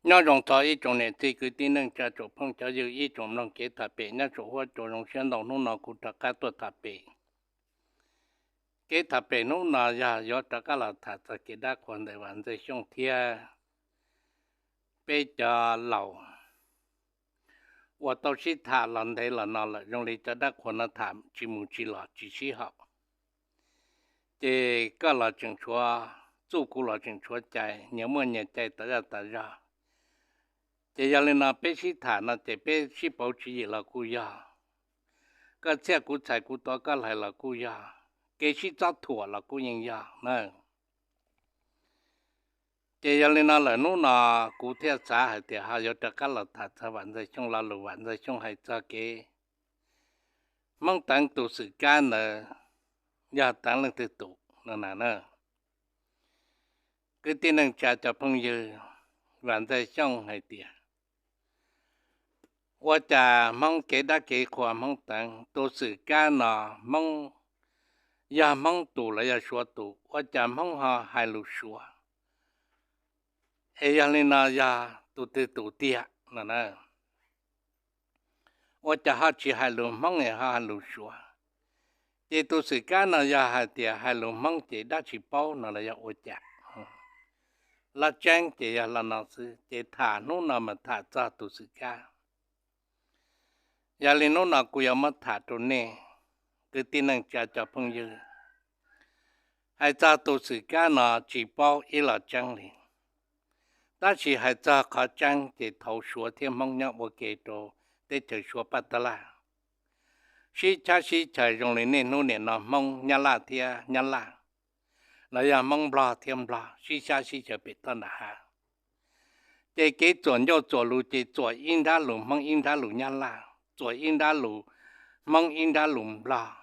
Nyob zoo txog ib tsoom niam txiv kwv tij neej tsa tsoom phooj cov ywg ib tsoom mloog kev tham pem nyob saum huab cua, zoo siab ntau hnub no kuv rov qab tuaj tham pem. Kev tham pem hnub no yog yuav rov qab los tham txog kev dab qhuas ntawm Vam Ntxawg Xyooj thiab peb cov laus uas tau sib tham los ntev los no lawm, zoo li cov dab qhuas no tham tsis mus tsis los tsis sib haum. Ces koj los tseem tshuav txuj, kuv los tseem tshuav cai, nyias muaj nyias cai tas zaj tas zog. Ces yog li no peb sib tham no ces peb sib pauv tswv yim los kuj yog, koj txhiaj kuv txhais kuv tuav koj hlais los kuj yog, kev sib txob thuam los kuj yeej yog na. Ces yog li no lawm hnub no kuv thiaj xav hais tias ho yuav rov qab los tham txog Vam Ntxawg Xyooj lo lus Vam Ntxawg Xyooj hais txog kev Hmoob Teev tus xwm kab ntawd yog teev leej twg tus no na. Kwv tij neej tsa cov phooj ywg, Vam Ntxawg Xyooj hais tias ua cas Hmoob kev dab kev qhuas Hmoob Teev tus xwm kab no Hmoob, yog Hmoob tus los yog Suav tus, ua cas Hmoob ho hais lus Suav? Es yog li no yog tus twg tus tiag no na? Ua cas ho tsis hais lus Hmoob es ho hais lus Suav? Ces tus xwm kab no yog hais tias hais lus Hmoob ces dab tsis paub no los yog ua cas? Lub tseeb ces yog li no xwb, ces tham hnub no mas tham txog tus xwm kab. Yog li hnub no kuv yuav muab tham rau nej kwv tij neej tsa cov phooj ywg. Hais txog tus xwm kab no tsis paub ib los tseeb li, tab sis hais txog qhov tseeb ces thaum Suav thiab Hmoob nyob ua ke rau teb chaws Suav Paj Tab Laj, sib tshab sib chaws zoo li niaj hnub niam no Hmoob Nyab Laj thiab Nyab Laj, los yog Hmoob Nplog thiab Nplog sib tshab sib chaws pem toj nram hav. Ces kev txuam ncauj txuam lus ces txuam ib nrab lus Hmoob ib nrab lus Nyab Laj, txuam ib nrab lus Hmoob ib nrab lus Nplog.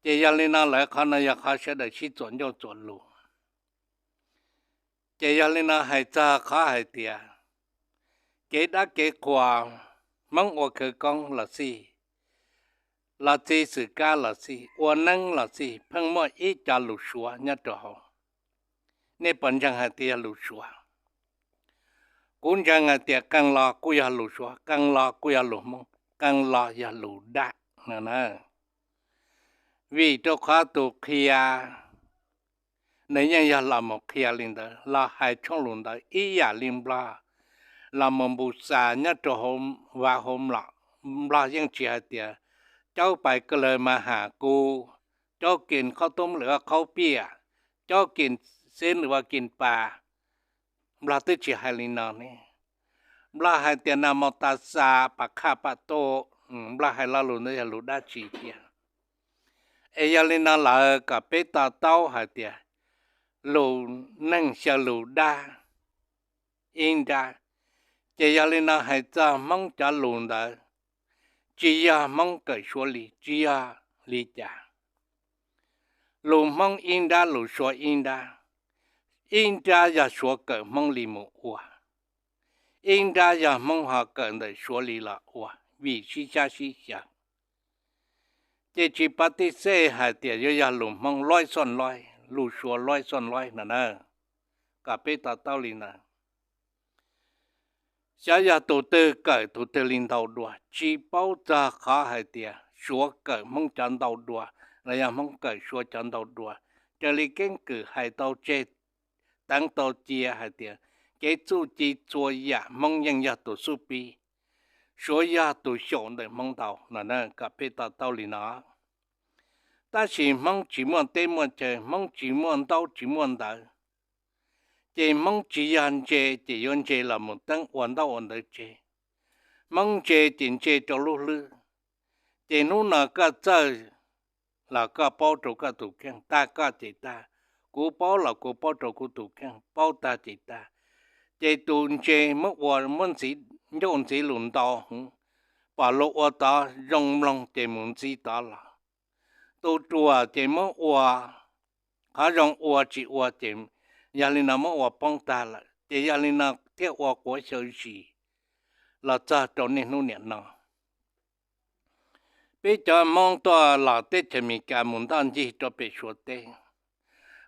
Ces yog li no lawm qhov no yog qhov sawv daws sib txuam ncauj txuam lus. Ces yog li no hais txog qhov hais tias kev dab kev qhuas Hmoob ua khawv koob los xij, los txi xwm kab los xij, ua neeb los xij, pheej muaj ib co lus Suav nyob rau hauv. Nej puas ntseeg hais tias yog lus Suav? Kuv ntseeg hais tias qee los kuj yog lus Suav, qee los kuj yog lus Hmoob, qee los yog lus dab no na. Vim rau qhov tus qhia nws yeej yog los mus qhia li ntawd, los hais tshooj lus ntawd ib yam li Nplog los mus npus xas nyob rau hauv vaj hauv mlom. Nplog yeej tsis hais tias cauv pais ka laws mas has ku, cauv kis qhaub tub lwm ua qhaub piaj, cauv kis xeb lwm ua kis pas. Nplog twb tsis hais li no ne. Nplog hais tias nas mos tas xas pas khaj pas tu. Nplog hais lo lus ntawd yog lus dab tsi thiab? Es yog li no lawm kom peb to taub hais tias lus neeg xyaw lus dab ib nrab. Ces yog li no hais txog Hmoob cov lus ntawd, tsis yog Hmoob kawm Suav li, tsis yog li cas. Lus Hmoob ib nrab lus Suav ib nrab, ib nrab yog Suav kawm Hmoob li mus ua, ib nrab yog Hmoob ho kawm ntawm Suav li los ua, vim sib tshab sib xyaw. Ces tsis pov tij xej hais tias yuav yog lus Hmoob loib xoj loib, lus Suav loib xoj loib no na, kom peb to taub li ntawd. Xyov yog tus twg kawm tus twg li ntau dua, tsis paub txog qhov hais tias Suav kawm Hmoob cov ntau dua los yog Hmoob kawm Suav cov ntau dua. Raws li keeb kwm hais tau tseg teev tau cia hais tias kev txuj ci txhua yam Hmoob yeej yog tus xub pib, Suav yog tus xyaum ntawm Hmoob ntau no na, kom peb to taub li no. Tab sis Hmoob tsis muaj teb muaj chaw, Hmoob tsis muaj ntaub tsis muaj ntawv, ces Hmoob tsis yog ntse ces yuav ntse los mus teeb ua ntaub ua ntawv tseg. Hmoob ntse ces ntse rau lub hlwb. Ces hnub no koj txawj los koj paub rau koj tus kheej, tag koj ces tag, kuv paub los kuv paub rau kuv tus kheej, paub tag ces tag. Ces tus ntse muab ua muab ntxiv ncauj ntxiv lus ntau heev, pom luag ua tod zoo mloog ces mus ntxiv tod los. Tus ruam ces muab ua, qhov zoo ua tsis ua ces yog li no muab ua poob tag lawm. Ces yog li no thiaj ua quav xyaw zis los txog rau niaj hnub niam no. Peb cov Hmoob tuaj los teb chaws Amelikas mus ntoj ncig rau pem Suav teb,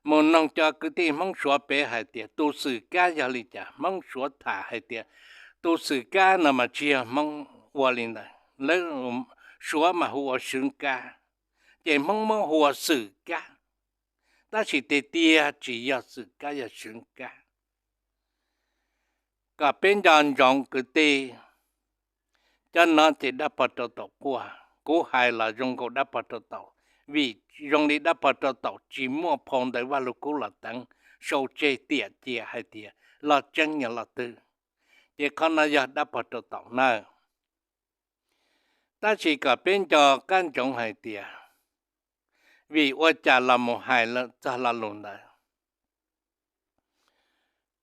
mus noog cov kwv tij Hmoob Suav pem hais tias tus xwm kab yog li cas. Hmoob Suav tham hais tias tus xwm kab no mas tsis yog Hmoob ua li ntawd, lawv Suav mas hu ua swv kab, ces Hmoob muab hu ua xwm kab, tab sis tiag tiag tsis yog xwm kab, yog swv kab. Kom peb nco ntsoov kwv tij, cov no ces dab pog rau taum quaj, kuv hais los zoo nkaus dab pog rau taum, vim zoo li dab pog rau taum tsis muaj phau ntawv Vaj Lug Kub los teev sau tseg tiam cia hais tias loj tseeb yog loj twg, ces qhov no yog dab pog rau taum nawb. Tab sis kom peb nco qab ntsoov hais tias, vim ua cas los mus hais txog lo lus ntawd,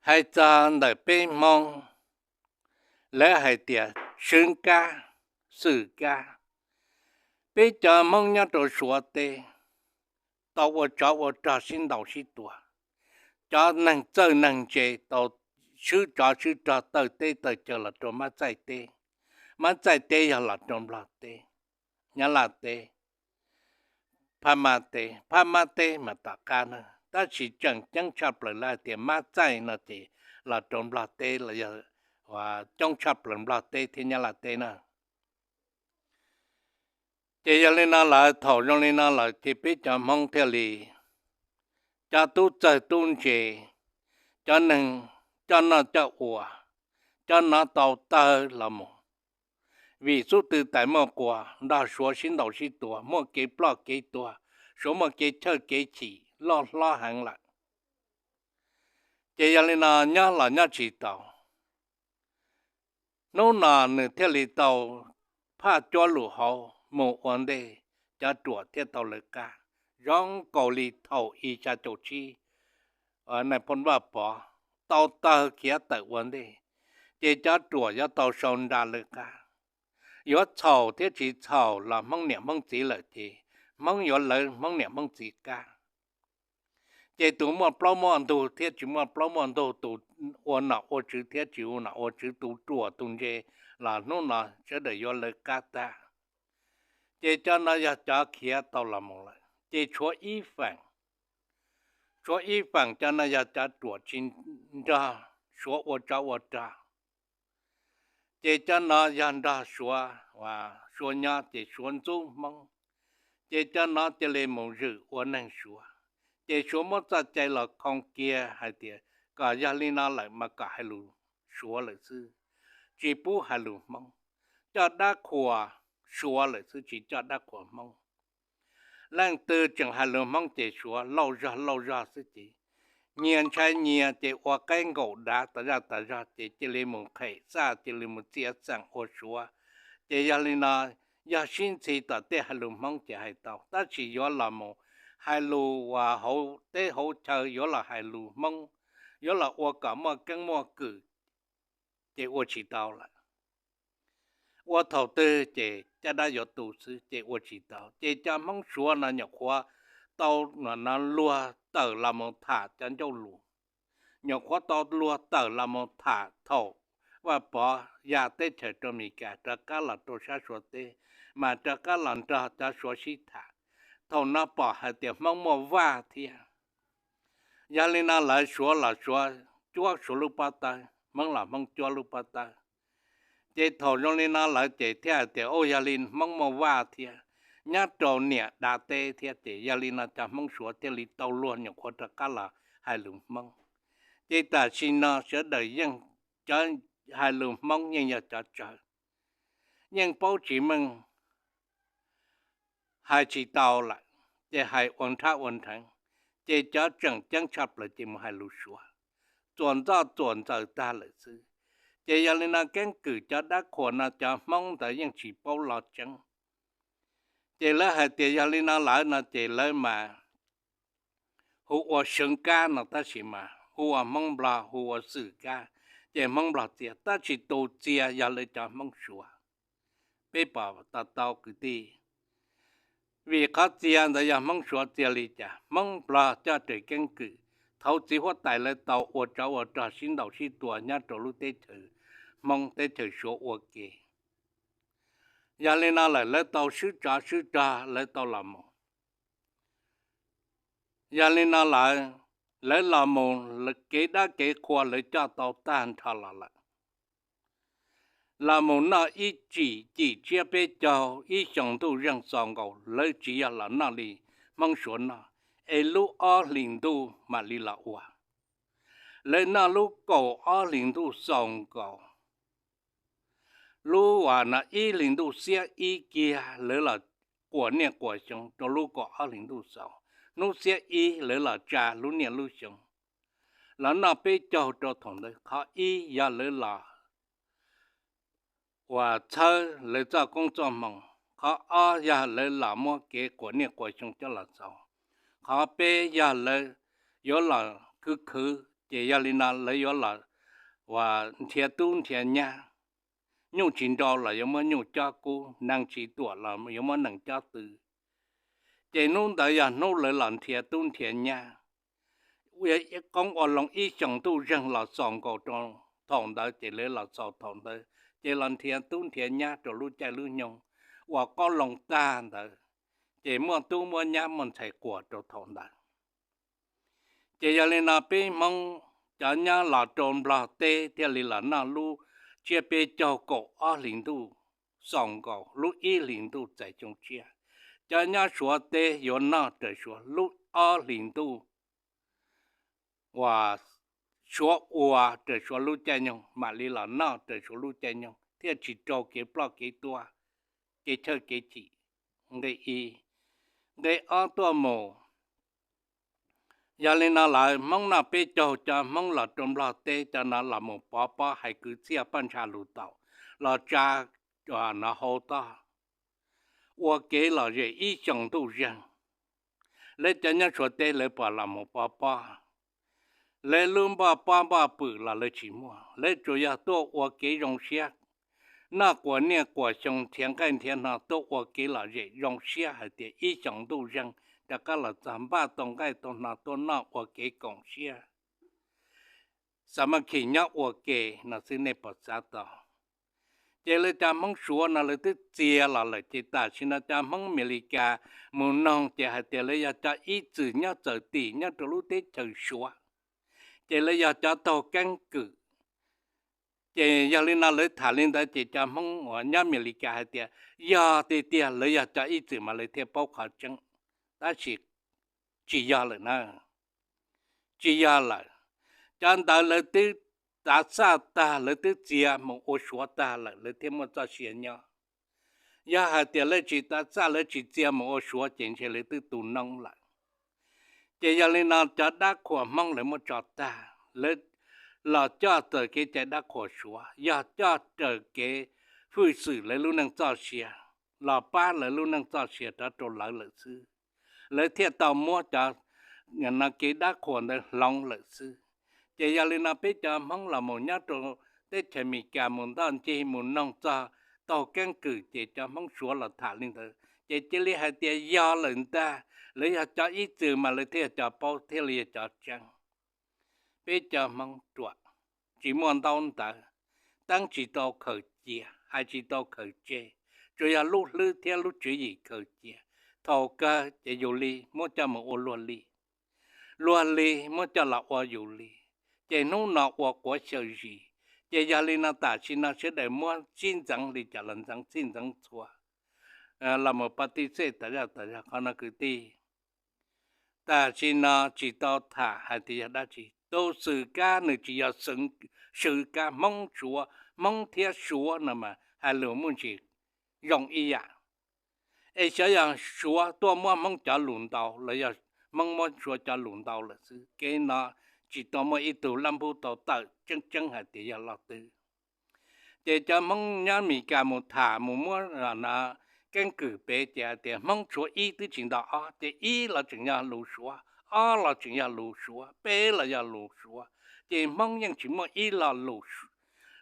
hais txog ntawm peb Hmoob, lawv hais tias swv kab, xwm kab. Peb cov Hmoob nyob rau Suav teb tau ua tsov ua rog sib ntaus sib tua, cov neeg txawj neeg ntse tau swb tsov swb rog tawm teb tawm chaw los rau Mab Txaij teb, Mab Txaij teb yog los rau Nplog teb, Nyab Laj teb, Phab Mab teb, Phab Mab teb mas tom qab na, tab sis tseem ceeb tshaj plaws lawv hais tias Mab Txaij no ces los rau Nplog teb los yog coob tshaj plaws Nplog teb thiab Nyab Laj teb na. Ces yog li no lawm, thaum zoo li no lawm ces peb cov Hmoob thiaj li cov tub txawg tub ntse, cov neeg coj noj coj ua, cov no tau tawg los mus, vim xub tw tais muaj quas nrog Suav sib ntaus sib tua, muaj kev ploj kev tuag, Suav muaj kev chawj kev chim loj hlob heev lawm. Ces yog li no nyob los nyob tsis tau. Hnub no nws thiaj li tau phaj cuab lus hauv mus ua ntej, cov ruam thiaj tau lawv qab, zoo nkaus li thaum ib xya caum tsib, Nais Phoo Vaj Pov tau tawg khiav tawm ua ntej, ces cov ruam yuav tau sau nra lawv qab. Yuav txhaum thiab tsis txhaum los Hmoob niam Hmoob txiv lawm ces Hmoob yuav lawv Hmoob niam Hmoob txiv qab. Ces tus muaj plaub muaj ntug thiab tsis muaj plaub muaj ntug, tus ua nom ua tswv thiab tsis ua nom ua tswv, tus ruam tus ntse los hnub no sawv daws yuav lawv qab tag. Ces cov no yog cov khiav tau los mus lawm, ces tshuav ib feem, tshuav ib feem cov no yog cov ruam tsis nrog Suav ua tsov ua rog. Ces cov no yog nrog Suav, Suav nyob ces Suav ntxub Hmoob, ces cov no cia li mus zwm ua neeg Suav. Ces Suav muab txoj cai los khoo kiag hais tias kom yog li no lawm mas kom hais lus Suav lawm xwb, tsis pub hais lus Hmoob, coj dab qhuas Suav lawm xwb tsis coj dab qhuas Hmoob. Leej twg tseem hais lus Hmoob ces Suav lauj zog lauj zog xwb ces nyias ntshai nyias ces ua qaib nkaum dav tas zaj tas zog ces cia li mus qhem xaj cia li mus txia xeem ua Suav. Ces yog li no, yog sib ntxhi tom tej hais lus Hmoob ces hais tau, tab sis yuav los mus hais lus uas hauv teb hauv chaw yuav los hais lus Hmoob, yuav los ua kom muaj keeb muaj kwm ces ua tsis tau lawm. Ua thaum twg ces caj dab yuav tu xwb ces ua tsis tau. Ces cov Hmoob Suav no nyuam qhuav tau luag tawm los mus tham cov ncauj lus, nyuam qhuav tau luag tawm los mus tham thaum Vaj Pov ya teb chaws rau Amelikas rov qab los rau sab Suav teb, mas rov qab los nrog cov Suav sib tham. Thaum no pom hais tias Hmoob muaj vaj thiab. Yog li no lawv Suav los Suav cuab Suav lub pob tawb, Hmoob los Hmoob cuab lub pob tawb. Ces thaum zoo li no lawv ces thiaj hais tias, u, yog li Hmoob muaj vaj thiab, nyob rau niam dav teb thiab, ces yog li no cov Hmoob Suav thiaj li tau luag nyuam qhuav rov qab los hais lus Hmoob. Ces tam sim no sawv daws yeej, cov hais lus Hmoob yeej yog cov tsawg, yeej paub tsis meej, hais tsis tau lawm, ces hais ua nrhab ua nrheev, ces cov tseem ceeb tshaj plaws ces mus hais lus Suav, txuas ntxoj txuas ntxaws tag lawm xwb. Ces yog li no keeb kwm cov dab qhuas no cov Hmoob ntawd yeej tsis paub lo tseeb. Ces lawv hais tias yog li no lawm no ces lawv mas hu ua Seev Kab no tab sis mas hu ua Hmoob Nplog hu ua Xwm Kab, ces Hmoob Nplog txia, tab sis tus txia yog lawv cov Hmoob Suav. Peb pom to taub kwv tij, vim qhov txia ntawd yog Hmoob Suav txia li cas, Hmoob Nplog coj raws keeb kwm, thaum txiv huab tais lawv tau ua tsov ua rog sib ntaus sib tua nyob rau lub teb chaws Hmoob teb chaws Suav ua ke. Yog li no lawm lawv tau swb tsov swb rog lawv tau los mus Yog li no lawm, lawv los mus kev dab kev qhua lawv coj tau tag nrho los lawm. Los mus noj ib cim, cim tsiab peb caug ib xyoos ntuj zeeg xaus nkaus, lawv tsis yog los noj li Hmoob Suav noj, es lub ob hlis ntuj mam li los ua. Lawv noj lub kaum ob hlis ntuj xaus nkaus, lub uas no ib hlis ntuj xiab ib kiag lawv los quas niaj quas xyoo rau lub kaum ob hlis ntuj xaus, hnub xiab ib lawv los tsa lub niaj lub xyoo, los noj peb caug rau thaum ntawd. Qhov ib yog lawv los uas txhawb lawv txoj koob txoj hmoo. Qhov ob yog lawv los muab kev quas niaj quas xyoo coj los xaus. Qhov peb yog lawv yuav los khwv khwv, ces yog li no lawv yuav los uas nrhiav tub nrhiav nyab, nyuj tsis nrau los yuav muab nyuj cob kub, nees tsis tuam los yuav muab nees cob tw. Ces hnub ntawd yog hnub lawv los nrhiav tub nrhiav nyab. Ua ib qoob ua loo ib xyoos ntuj zeeg los xaus nkaus rau thaum ntawd, ces lawv los xaus thaum ntawd, ces los nrhiav tub nrhiav nyab rau lub caij lub nyoog uas qoob loo tag ntawd, ces muaj tub muaj nyab muaj ntxhais quas rau thaum ntawd. Ces yog li no peb Hmoob cov nyob los rau Nplog teb thiaj li los noj lub tsiab peb caug kaum ob hlis ntuj xaus nkaus, lub ib hlis ntuj txais xyoo tshiab. Cov nyob Suav teb yuav noj raws Suav lub ob hlis ntuj uas Suav ua raws Suav lub caij nyoog mam li los noj raws Suav lub caij nyoog thiaj tsis raug kev ploj kev tuag, kev chawj kev chim. Nqe ib. Nqe ob tuaj mus, yog li no lawv Hmoob noj peb caug, cov Hmoob los rau Nplog teb cov no los mus pov pob hais kwv txhiaj paj ntsha lus taum, los tsa no hau toj, ua kev lom zem ib xyoos ntuj zeeg. Lawv cov nyob Suav teb lawv puas los mus pov pob? Lawv lub npoj pob npoj pwm los lawv tsis muaj, lawv tsuas yog tuaj ua kev zoo siab, noj quas niaj quas xyoo, nrhiav nqaij nrhiav hno tuaj ua kev lom zem zoo siab hais tias ib xyoos ntuj zeeg rov qab los txog npaj tau nqaij tau hno tuaj noj ua kev koom siab, xa ma khim nyob ua ke no xwb, nej puas xav tau? Ces lawv cov Hmoob Suav no lawv twb txia los lawm, ces tam sim no cov Hmoob Amelikas mus noog ces hais tias lawv yog cov ib txwm nyob txawm tim nyob rau lub teb chaws Suav, ces lawv yog cov taug keeb kwm. Ces yog li no lawv tham li ntawd ces cov Hmoob uas nyob Amelikas hais tias yog tiag tiag, lawv yog cov ib txwm mas lawv thiaj paub qhov tseeb, tab sis tsis yog lawm na. Tsis yog lawm. Cov ntawd lawv twb tav txaj tag, lawv twb txia mus ua Suav tag lawm lawv thiaj muaj txoj sia nyob. Yog hais tias lawv tsis tav txaj, lawv tsis txia mus ua Suav ces ntshe lawv twb tu noob lawm. Ces yog li no cov dab qhuas Hmoob lawv muab tso tag, lawv los coj raws kev cai dab qhuas Suav, yog coj raws kev fwj xwm lawv lub neej txoj sia, los pab lawv lub neej txoj sia rov rau lawv lawm xwb, lawv thiaj tau muab cov no kev dab qhuas ntawd hloov lawm xwb. Ces yog li no peb cov Hmoob los mus nyob rau teb chaws Amelikas mus ntoj ncig mus noog txog taug keeb kwm ces cov Hmoob Suav los tham li ntawd ces cia li hais tias yog lawm ntag, lawv yog cov ib txwm mas lawv thiaj yog cov paub thiaj li yog cov tseeb. Peb cov Hmoob ruam, tsis muaj ntaub ntawv, teeb tsis tau khaws cia, hais tsis tau khaws tseg, tsuas yog lub hlwb thiab lub tswv yim khaws cia. Thaum kawg ces yus li muab coj mus ua luag li, luag li muab coj los ua yus li, ces hnub no ua quav xyaw zis. Ces yog li no tam sim no sawv daws muab txij ntxeev li cas los ntxeev txij ntxeev txhua, los mus pa tij xej tas zaj tas zog qhov no kwv tij. Tam sim no tsis tau tham hais tias yog dab tsi. Tus xwm kab nws tsis yog xwm kab Hmoob Suav, Hmoob thiab Suav no mas hais lus muaj ntsis zoo ib yam. Es xyov yog Suav tuaj muab Hmoob cov lus ntau los yog Hmoob muab Suav cov lus ntau lawm xwb. Kev no tsis tau muaj ib tug lab npub tau tawm tseeb tseeb hais tias yog lo twg. Ces cov Hmoob nyob Amelikas mus tham mus muab keeb kwm pem ces hais tias Hmoob Suav ib twb tsis nto ob, ces ib los tseem yog lus Suav, ob los tseem yog lus Suav, peb los yog lus Suav. Ces Hmoob yeej tsis muaj ib lo lus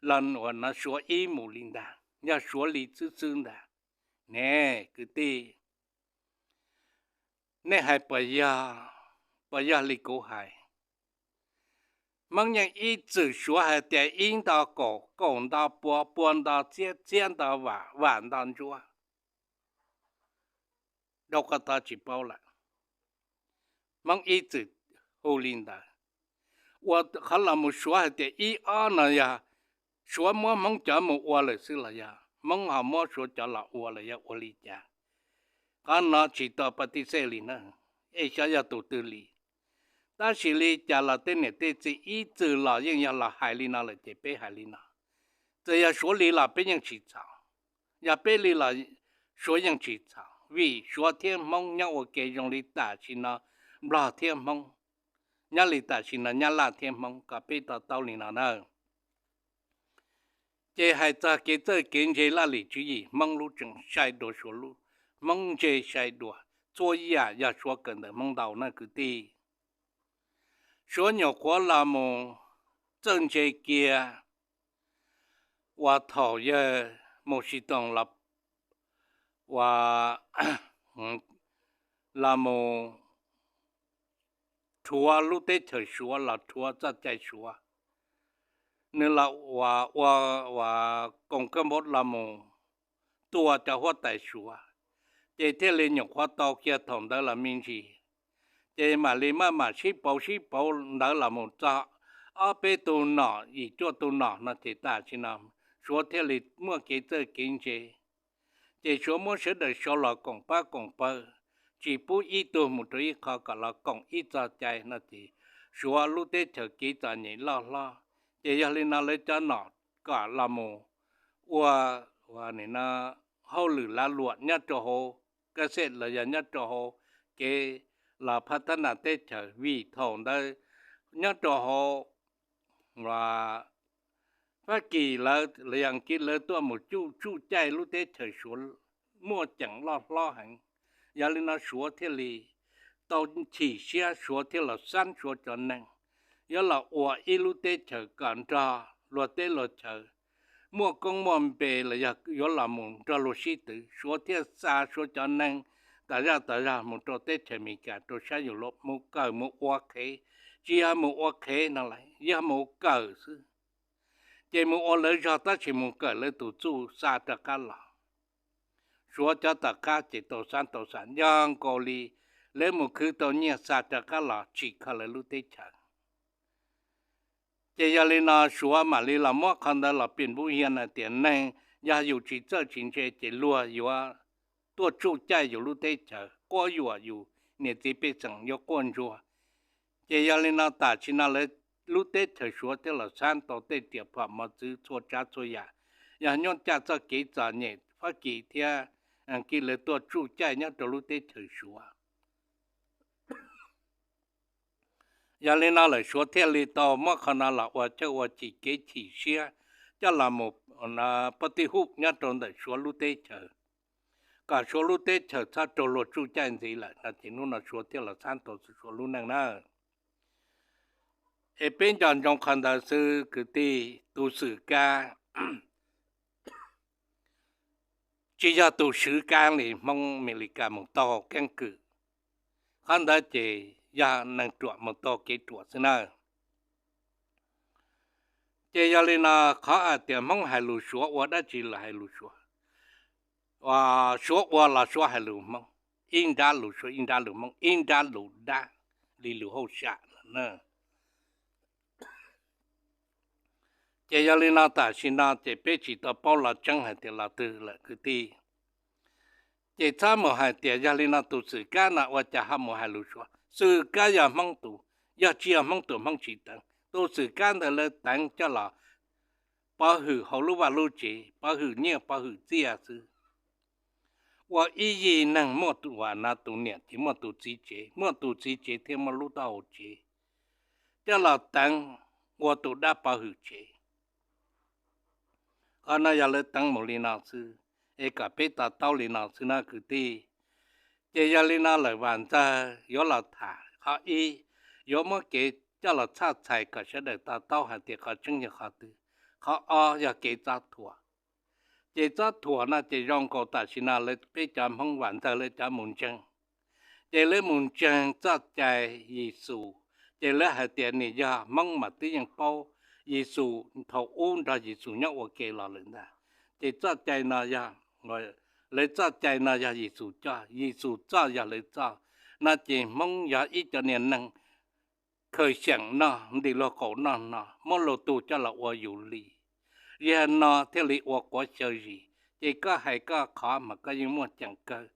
los uas no Suav ib mus li ntag, yog Suav li xwb xwb ntag. Ne kwv tij, nej hais puas yog, puas yog li kuv hais? Hmoob yeej ib txwm suav hais tias ib nto kaum, kaum nto pua, pua nto txhiab, txhiab nto vam, vam nto ntsuab. Dau qhov tod tsis paub lawm. Hmoob ib txwm hu li ntawd. Ua qhov los mus Suav hais tias ib ob no yog Suav muab Hmoob cov mus ua lawm xwb los yog Hmoob ho muab Suav cov los ua los yog ua li cas? Qhov no tsis tau pa tij xej li na, es xyov yog tus twg li. Tab sis li cas los tej niam tej txiv ib txwm los yeej yog los hais li no lawm ces peb hais li no. Txawm yog Suav li los peb yeej tsis txhaum, yog peb li los Suav yeej tsis txhaum, vim Suav thiab Hmoob nyob ua ke zoo li tam sim no Nplog thiab Hmoob, nyob li tam sim no Nyab Laj thiab Hmoob, kom peb to taub li no na. Ces hais txog kev txawj kev ntse laj lim tswv yim Hmoob lub tseem sai dua Suav lub, Hmoob ntse sai dua, txhua yam yog Suav kawm ntawm Hmoob ntau na kwv tij. Suav nyuam qhuav los mus txawj ntse kiag uas thaum yawg Mus Sis Toos los, uas los mus rhuav lub teb chaws Suav, los rhuav txoj cai Suav, nws los ua, ua, ua koom kab npauv los mus tua cov huab tais Suav, ces thiaj li nyuam qhuav tau kiag thaum ntawd los me ntsis. Ces mam li maj mam sib pauv sib pauv ntawd los mus txog ob peb tug nom, yim cuaj tug nom no ces tam sim no Suav thiaj li muaj kev txawj kev ntse. Ces Suav muab sawv daws sau los koom pab koom pawg, tsis pub ib tug mus rau ib qho, kom los koom ib txoj cai no ces Suav lub teb chaws kev txom nyem loj hlob. Ces yog li no lawv cov nom kom los mus ua, ua hauj lwm lav luam nyob rau hauv kab xej los yog nyob rau hauv kev los phab thab nas teb chaws, vim thaum ntawd nyob rau hauv Fab Kis lawv los yog Askiv lawv tuaj mus tsuj caij lub teb chaws Suav muaj ceem loj hlob heev. Yog li no Suav thiaj li tau chim siab, Suav thiaj los xab Suav cov neeg yuav los ua ib lub teb chaws kom nrog luag teb luag chaw muaj koob muaj npe los yog yuav los mus nrog luag sib twv. Suav thiaj xa Suav cov neeg tas zaj tas zog mus rau teb chaws Amelikas, rau sab Yus Lauv mus kawm mus ua qhev, tsis yog mus ua qhev no lawm, yog mus kawm xwb. Ces mus ua lawv zog tab sis mus kawm lawv tus txuj xa rov qab los. Suav cov tom qab ces tau xab tau xav nco nkaus li lawv mus khwv tau nyiaj xa rov qab los tsim kho lawv lub teb chaws. Ces yog li no Suav mam li los muab qhov ntawd los piv npub hias hais tias neeg yog yus tsis txawj tsis ntse ces luag yuav tuaj tsuj caij yus lub teb chaws, quab yuam yus niam txiv pej xeem yuav quaj ntsuag. Ces yog li no tam sim no lawv lub teb chaws Suav thiaj los xab tau tej riam phom mos txwv txhua tsav txhua yam, yog nyob caj txoj kev txom nyem Fab Kis thiab Askiv lawv tuaj tsuj caij nyob rau lub teb chaws Suav. Yog li no lawm Suav thiaj li tau muab qhov no los ua chaw ua chim kev chim siab coj los mus pob tib hub nyob rau ntawm Suav lub teb chaws, kom Suav lub teb chaws txhob raug luag tsuj caij ntxiv lawm no ces hnub no Suav thiaj los xab tau Suav lub neej na. Es peb nco ntsoov qhov ntawd xwb kwv tij, tus xwm kab tsis yog tus swv kab li Hmoob Amelikas mus taug keeb kwm. Qhov ntawd ces yog neeg ruam mus taug kev ruam xwb na. Ces yog li no qhov hais tias Hmoob hais lus Suav ua dab tsi los hais lus Suav, Suav ua los Suav hais lus Hmoob, ib nrab lus Suav ib nrab lus Hmoob ib nrab lus dab li lus hauj sam no na. Ces yog li no tam sim no ces peb tsis tau paub los tseeb hais tias los twg lawm kwv tij. Ces txhob mus hais tias yog li no tus xwm kab no ua cas ho mus hais lus Suav. Xwm kab yog Hmoob tus, yog tsis yog Hmoob tus Hmoob tsis teev. Tus xwm kab ntawd lawv teev coj los pov hwm hauv lub vaj lub tsev, pov hwm nyiaj pov hwm txiaj xwb. Ua ib yig neeg muaj tus, ua no tus niam ces muaj tus txiv tsev, muaj tus txiv tsev thiaj muaj lub taub hau tsev, coj los teev ua tus dab pov hwm tsev. Qhov no yog lawv teev mus li no xwb, es kom peb to taub li no xwb na kwv tij. Ces yog li no lawm Vam Ntxawg yuav los tham qhov ib, yuav muab kev coj los txhaj txhais kom sawv daws to taub hais tias qhov tseeb yog qhov twg. Qhov ob yog kev txob thuam. Ces txob thuam no ces zoo nkaus tam sim no lawv peb cov Hmoob Vam Ntxawg lawv cov mus ntseeg. Ces lawv mus ntseeg txoj cai Yexus, ces lawv hais tias nim yog Hmoob mas twb yeej paub Yexus thaum ub nrog Yexus nyob ua ke los lawm ntag. Ces txoj cai no yog, lawv txoj cai no yog Yexus coj, Yexus txoj yog lawv txoj. no ces Hmoob yog ib cov niag neeg khaws xyeem noj, ntim luag qaum noj no, muab luag tug coj los ua yus li. Yog no thiaj li ua quav xyaw zis. Ces koj hais koj qhov mas koj yeej muaj ceem kawg,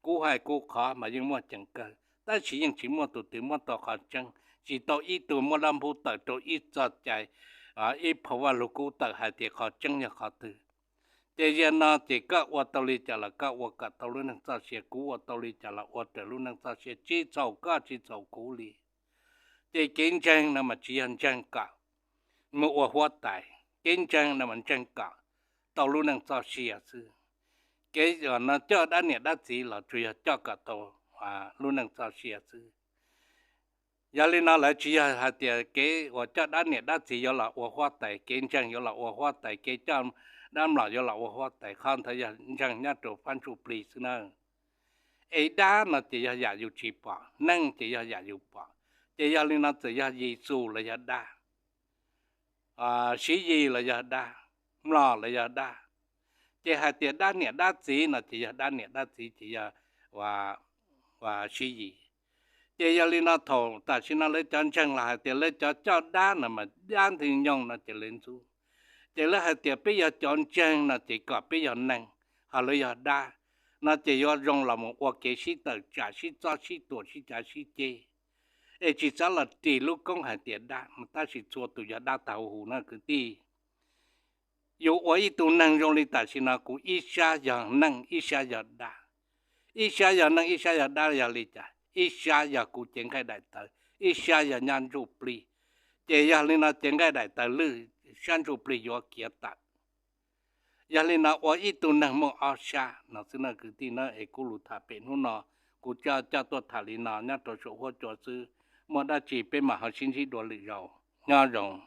kuv hais kuv qhov mas yeej muaj ceem kawg, tab sis yeej tsis muaj tus twg muab tau qhov tseeb, tsis tau ib tug muab dab npub tawm rau ib txoj cai, ib phau Vaj Lug Kub tawm hais tias qhov tseeb yog qhov twg. Ces yog no ces koj ua tau li cas los koj ua kom tau lub neej txoj sia, kuv ua tau li cas los ua raws lub neej txoj sia, tsis txhaum koj tsis txhaum kuv li. Ces kev ntseeg no mas tsis yog ntseeg kom mus ua huab tais, kev ntseeg no mas ntseeg kom tau lub neej txoj sia xwb. Kev no coj dab niam dab txiv los tsuas yog coj kom tau lub neej txoj sia xwb. Yog li no lawv tsis yog hais tias kev uas coj dab niam dab txiv yuav los ua huab tais, kev ntseeg yuav los ua huab tais, kev coj dab mlom yuav los ua huab tais, qhov ntawd yog ntseeg nyob rau fab ntsuj plig xwb na. Es dab no ces yog yam yus tsis pom, neeg ces yog yam yus pom. Ces yog li no txawm yog Yexus los yog dab, Siv Yis los yog dab, mlom los yog dab. Ces hais tias dab niam dab txiv no ces yog dab niam dab txiv ces yog Siv Yis. Ces yog li no thaum tam sim no lawv cov ntseeg los hais tias lawv cov coj dab no mas dab ntxwg nyoog no ces lawv ntxub. Ces lawv hais tias peb yog cov ntseeg no ces kom peb yog neeg, ho lawv yog dab, no ces yuav zoo los mus ua kev sib tawm tsam sib txob sib tuam sib cav sib ceg. Es tsis txhob los ris lub koob hais tias dab, tab sis txhua tus yog dab tag huv huv na kwv tij. Yus ua ib tug neeg zoo li tam sim no kuv ib sab yog neeg ib sab yog dab. Ib sab yog neeg ib sab yog dab yog li cas? Ib sab yog kuv cev nqaij daim tawv, ib sab yog nyab ntsuj plig. Ces yog li no cev nqaij daim tawv lwj, sab ntsuj plig yuav khiav tawm. Yog li no ua ib tug neeg muaj ob sab no xwb na kwv tij na. Es kuv lus tham pem hnub no kuv coj coj tuaj tham li no nyob rau saum huab cua xwb. Muaj dab tsi peb mam ho sib ntsib dua lwm zaus. Nyob zoo.